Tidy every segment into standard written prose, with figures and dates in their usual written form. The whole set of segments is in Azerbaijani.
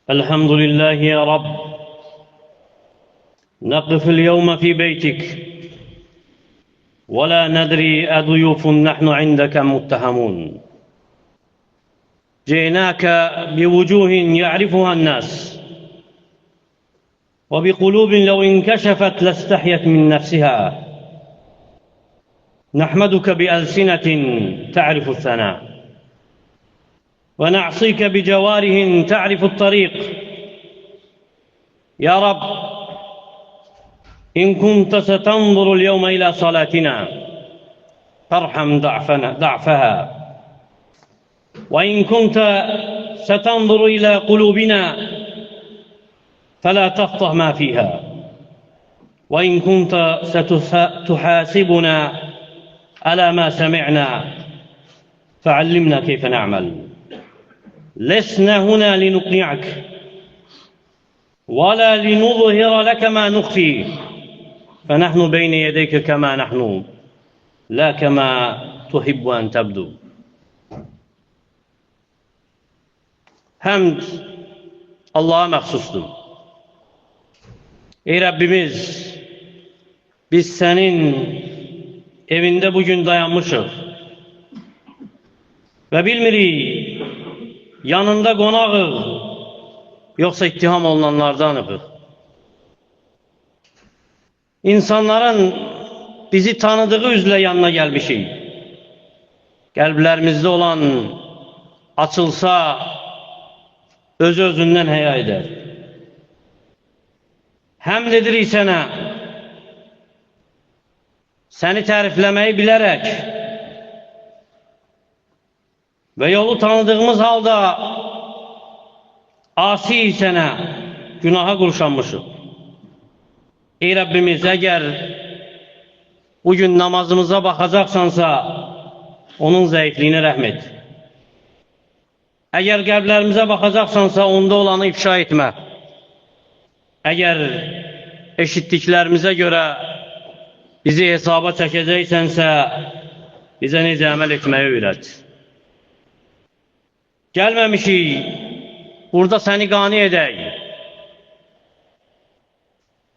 الحمد لله يا رب. نقف اليوم في بيتك ولا ندري أضيوف نحن عندك متهمون. جئناك بوجوه يعرفها الناس وبقلوب لو انكشفت لاستحيت من نفسها. نحمدك بألسنة تعرف الثناء، ونعصيك بجواره تعرف الطريق. يا رب، إن كنت ستنظر اليوم إلى صلاتنا فارحم ضعفها، وإن كنت ستنظر إلى قلوبنا فلا تفضح ما فيها، وإن كنت ستحاسبنا على ما سمعنا فعلمنا كيف نعمل. لسنا هنا لنقنعك ولا لنظهر لك ما نخفي، فنحن بين يديك كما نحن لا كما تحب أن تبدو. Həmd Allah'a məxsusdur. Ey Rəbbimiz, biz sənin evində bugün dayanmışıq və bilmirik, yanında qonağıq, yoxsa ittiham olunanlardanıq. İnsanların bizi tanıdığı üzlə yanına gəlmişik. Qəlblərimizdə olan açılsa, öz-özündən həya edər. Həmd edirik sənə, səni tərifləməyi bilərək və yolu tanıdığımız halda asi sənə, günaha qurşanmışıq. Ey Rəbbimiz, əgər bugün namazımıza baxacaqsansa, onun zəifliyinə rəhm et. Əgər qəlblərimizə baxacaqsansa, onda olanı ifşa etmə. Əgər eşitdiklərimizə görə bizi hesaba çəkəcəksənsə, bizə necə əməl etməyi öyrət. Gəlməmişik, burada səni qani edək.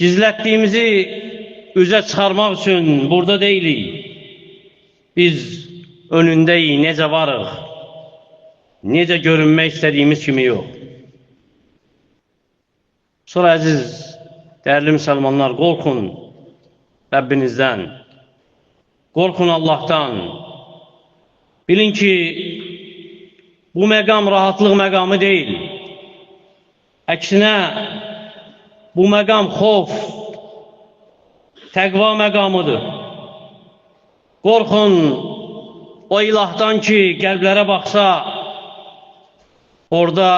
Gizlətdiyimizi üzə çıxarmaq üçün burada deyilik. Biz önündəyik, necə varıq, necə görünmək istədiyimiz kimi yox. Sonra əziz, dəyərli müsəlmanlar, qorxun Rəbbinizdən, qorxun Allahdan. Bilin ki, bu məqam rahatlıq məqamı deyil. Əksinə, bu məqam xof, təqva məqamıdır. Qorxun o ilahdan ki, qəlblərə baxsa, orada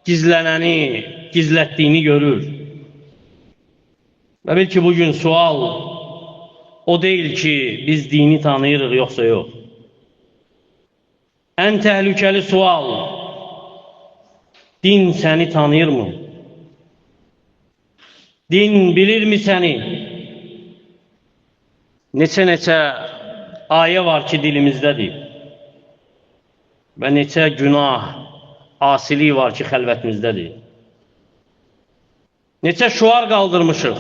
gizlənəni, gizlətdiyini görür. Və bil ki, bugün sual o deyil ki, biz dini tanıyırıq, yoxsa yox. Ən təhlükəli sual, din səni tanıyırmı? Din bilirmi səni? Neçə-neçə ayə var ki, dilimizdədir. Və neçə günah, asilik var ki, xəlvətimizdədir. Neçə şüar qaldırmışıq,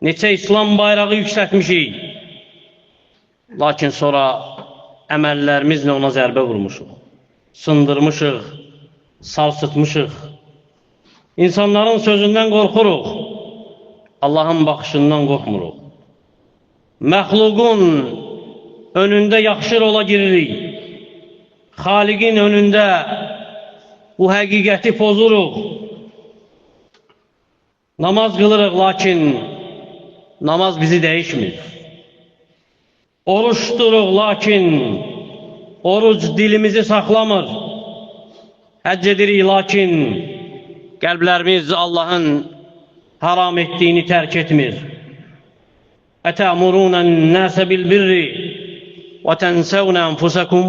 neçə İslam bayrağı yüksəltmişik, lakin sonra əməllərimizlə ona zərbə vurmuşuq, sındırmışıq, sarsıtmışıq. İnsanların sözündən qorxuruq, Allahın baxışından qorxmuruq. Məxluqun önündə yaxşı rola giririk, Xaliqin önündə bu həqiqəti pozuruq. Namaz qılırıq, lakin namaz bizi dəyişmir. Oruç tuturuq, lakin oruc dilimizi saxlamır. Həcc edirik, lakin qəlblərimiz Allahın haram etdiyini tərk etmir. Ətəmurunən nəsə bil-birri və tənsəvnə ənfusəkum.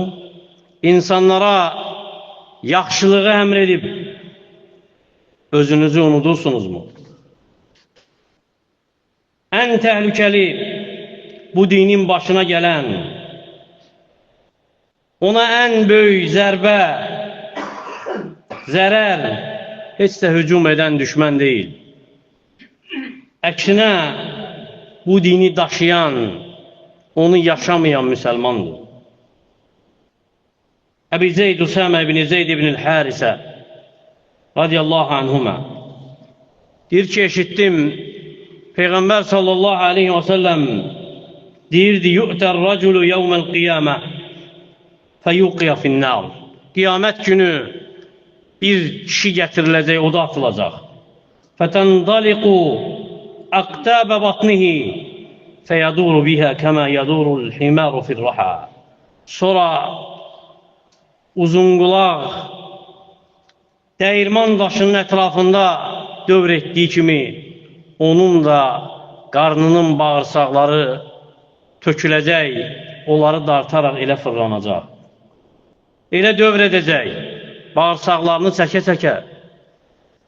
İnsanlara yaxşılığı əmr edib özünüzü unudursunuzmu? Ən təhlükəli bu dinin başına gələn, ona ən böyük zərbə Zərər heç də hücum edən düşmən deyil. Əksinə, bu dini daşıyan, onu yaşamayan müsəlmandır. Əbi Zeyd Usəmə ibn Zeyd ibn Hərisə radiyallahu anhuma deyir ki, eşitdim, Peyğəmbər sallallahu aleyhi və səlləm deyirdi, yu'tər raculu yevməl qiyamə fəyuqiyə finnər. Qiyamət günü bir kişi gətiriləcək, o da atılacaq. Fətəndaliqu əqtəbə batnihi fəyaduru bihə kəmə yadurul himaru firraha. Sonra uzunqulaq dəyirman daşının ətrafında dövr etdiyi kimi onun da qarnının bağırsaqları töküləcək, onları dartaraq elə fırlanacaq. Elə dövr edəcək, bağırsaqlarını çəkə-çəkə.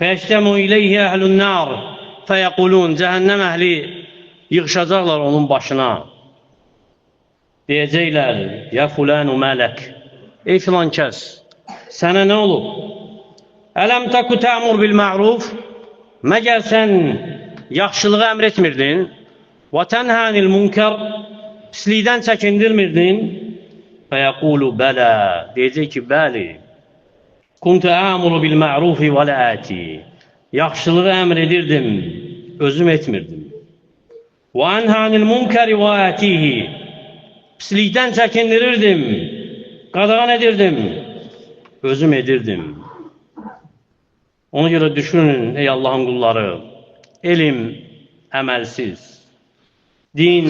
Fəştəmu ileyhi əhlun nar fəyəqulun, cəhənnəm əhli yığışacaqlar onun başına. Deyəcəklər, ya fulanu mələk, ey filan kəs, sənə nə olub? Ələm təku tə'mur bil ma'ruf, məgər sən yaxşılığı əmr etmirdin? Və tənhənil münkər, pislikdən çəkindirmirdin? Fəyəqulu bələ, deyəcək ki, bəli. Kuntu əmuru bil ma'rufi və lə əti. Yaxşılığı əmr edirdim, özüm etmirdim. Və ənhənil münkəri və ətihi. Pislikdən çəkindirirdim, qadağan edirdim, özüm edirdim. Ona görə düşünün, ey Allahın qulları, elm əməlsiz, din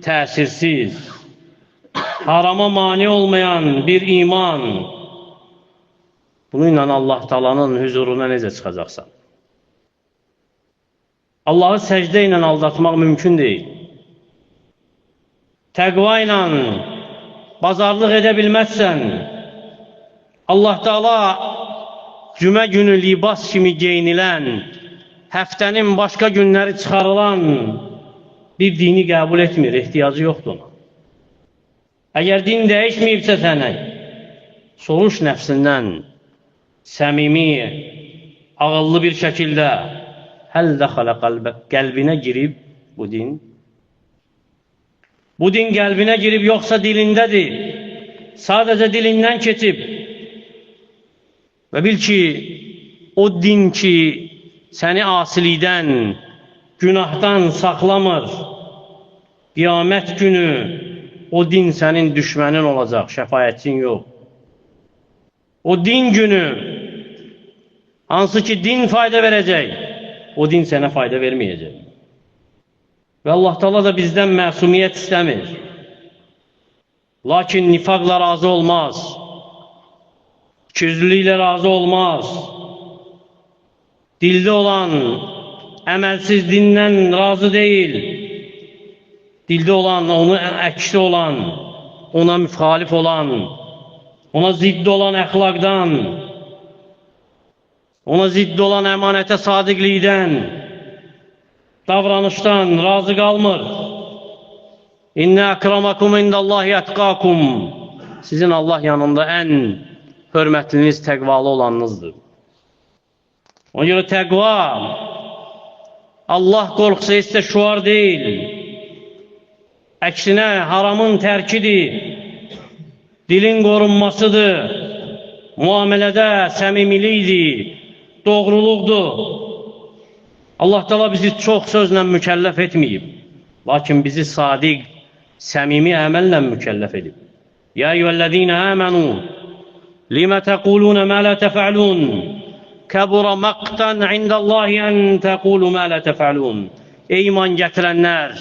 təsirsiz, harama mane olmayan bir iman, bununla Allah Taala'nın hüzuruna necə çıxacaqsan? Allahı səcdə ilə aldatmaq mümkün deyil. Təqva ilə bazarlıq edə bilməzsən, Allah Taala cümə günü libas kimi geyinilən, həftənin başqa günləri çıxarılan bir dini qəbul etmir, ehtiyacı yoxdur ona. Əgər din dəyişməyibsə sənə, soruş nəfsindən, səmimi, ağıllı bir şəkildə, həl dəxələ qəlbə, qəlbinə girib bu din. Bu din qəlbinə girib, yoxsa dilindədir, sadəcə dilindən keçib. Və bil ki, o din ki, səni asilikdən, günahdan saxlamır, qiyamət günü o din sənin düşmənin olacaq, şəfayətçin yox. O din günü, hansı ki din fayda verəcək, o din sənə fayda verməyəcək. Və Allah Taala da bizdən məsumiyyət istəmir. Lakin nifaqla razı olmaz, ikiyüzlülüklə razı olmaz, dildə olan əməlsiz dindən razı deyil, dildə olan, onu əksi olan, ona müxalif olan, ona zidd olan əxlaqdan, ona zidd olan əmanətə sadiqlikdən, davranışdan razı qalmır. İnnə əkramakum indallahi ətqakum. Sizin Allah yanında ən hörmətliniz, təqvalı olanınızdır. Ona görə təqva, Allah qorxusu heç də şuar deyil. Əksinə, haramın tərkidir, dilin qorunmasıdır, müamilədə səmimilikdir, doğruluqdur. Allah Teala bizi çox sözlə mükəlləf etməyib, lakin bizi sadiq, səmimi əməllə mükəlləf edib. Ya eyyühəl-ləzīnə əmənu, limə təqulunə mə lə təfəlun, kəbura məqtən indallahi ən təqulu mə lə təfəlun. Ey iman gətirənlər,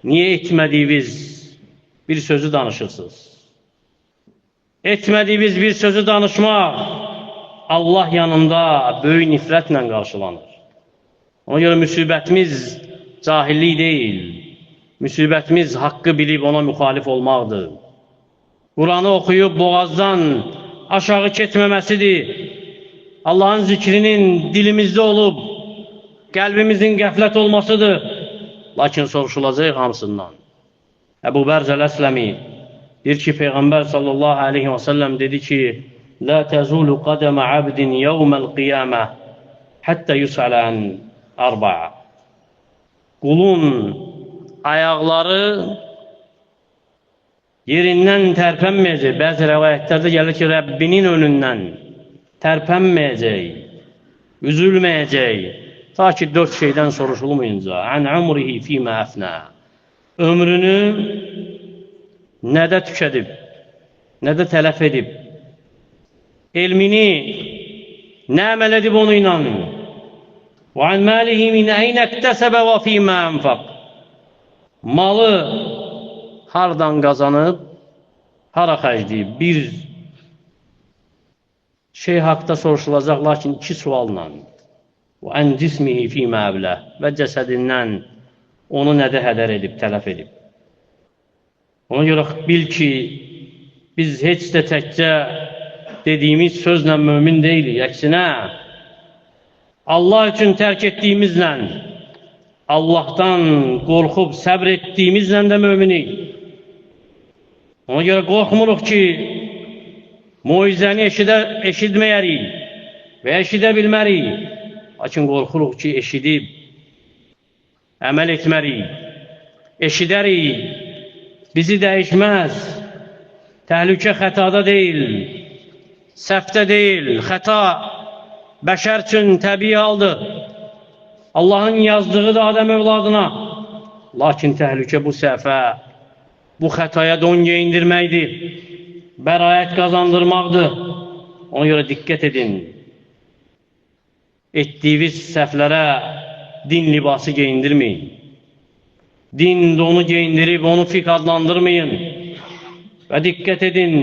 niyə etmədiyiniz bir sözü danışırsınız? Etmədiyiniz bir sözü danışmaq Allah yanında böyük nifrətlə qarşılanır. Ona görə müsibətimiz cahillik deyil, müsibətimiz haqqı bilib ona müxalif olmaqdır. Quranı oxuyub boğazdan aşağı keçməməsidir. Allahın zikrinin dilimizdə olub, qəlbimizin qəflət olmasıdır. Lakin soruşulacaq hamısından. Əbu Bərzəl Əsləmi deyir ki, Peyğəmbər sallallahu aleyhi və səlləm dedi ki, La təzulu qədəmə abdin yevməl qiyamə həttə yus'alə ən arba'a. Qulun ayaqları yerindən tərpənməyəcək. Bəzi rəvayətlərdə gəlir ki, Rəbbinin önündən tərpənməyəcək, üzülməyəcək. Ta ki, 4 şeydən soruşulmayınca. Ən umrihi fīmə əfnə. Ömrünü nədə tükədib, nədə tələf edib, elmini nə əməl edib onu ilə. Və ən məlihi min əynə iktəsəbə və fīmə ənfaq. Malı hardan qazanıb, hara xərcləyib? Bir şey haqda soruşulacaq, lakin 2 sualla. Və ən cismihi fīmə əbləh. Və cəsədindən onu nədə hədər edib, tələf edib. Ona görə bil ki, biz heç də təkcə dediyimiz sözlə mömin deyilik. Əksinə, Allah üçün tərk etdiyimizlə, Allahdan qorxub səbr etdiyimizlə də möminik. Ona görə qorxmuruq ki, moizəni eşitməyərik və eşidə bilmərik. Lakin qorxuruq ki, eşidib əməl etmərik, eşidərik, bizi dəyişməz. Təhlükə xətada deyil, səhvdə deyil, xəta bəşər üçün təbii haldır. Allahın yazdığı da Adəm övladına. Lakin təhlükə bu səhvə, bu xətaya don geyindirməkdir, bəraət qazandırmaqdır. Ona görə diqqət edin. Etdiyiniz səhvlərə din libası geyindirməyin. Din donu geyindirib onu fiqh adlandırmayın. Və diqqət edin,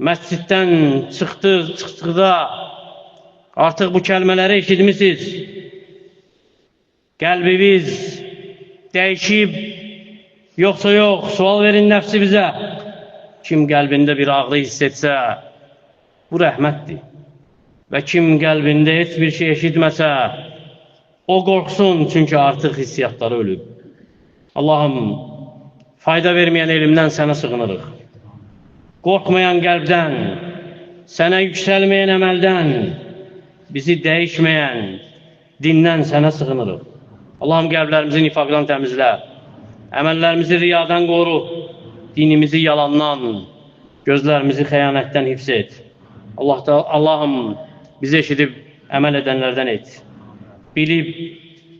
məsciddən çıxdıqda artıq bu kəlmələri eşitmişsiniz. Qəlbimiz dəyişib, yoxsa yox, sual verin nəfsi bizə. Kim qəlbində bir ağrı hiss etsə, bu rəhmətdir. Və kim qəlbində heç bir şey eşitməsə, o qorxsun, çünki artıq hissiyatları ölüb. Allahım, fayda verməyən elmdən sənə sığınırıq. Qorxmayan qəlbdən, sənə yüksəlməyən əməldən, bizi dəyişməyən dindən sənə sığınırıq. Allahım, qəlblərimizi nifaqdan təmizlə, əməllərimizi riyadan qoru, dinimizi yalandan, gözlərimizi xəyanətdən hifz et. Allahım, bizi eşidib əməl edənlərdən et. Bilib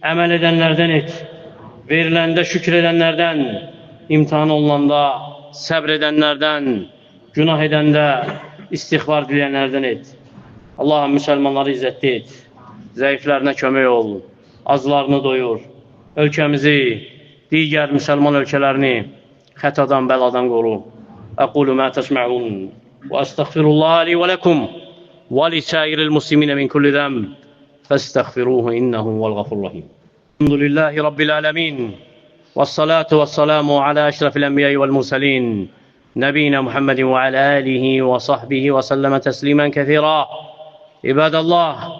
əməl edənlərdən et. Veriləndə şükür edənlərdən, imtihan olunanda səbr edənlərdən, günah edəndə istiğfar diləyənlərdən et. Allahım, müsəlmanları izzətli et. Zəiflərinə kömək ol. Azlarını doyur. Ölkəmizi, digər müsəlman ölkələrini xətadan, bəladan qoru. Əqulu mə təsməun və əstəğfirullah li və ləkum və lisairil musliminə min kulli zəmb fəstəğfiruhu innehu huvel gafurur rahim. Elhamdülillahi Rabbil alemin. Vessalatu vesselamu ala eşrefil enbiyai vel murselin. Nebina Muhammedin ve ala alihi ve sahbihi ve selleme teslimen kethira. İbadallah,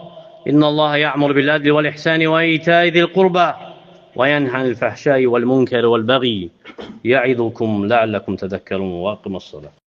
innallaha ya'mur bil adli vel ihsani ve ita'i zil kurba ve yenha anil fahşai vel munkeri vel baghi. Ya'idukum la'allakum tezekkerun ve akimus salat.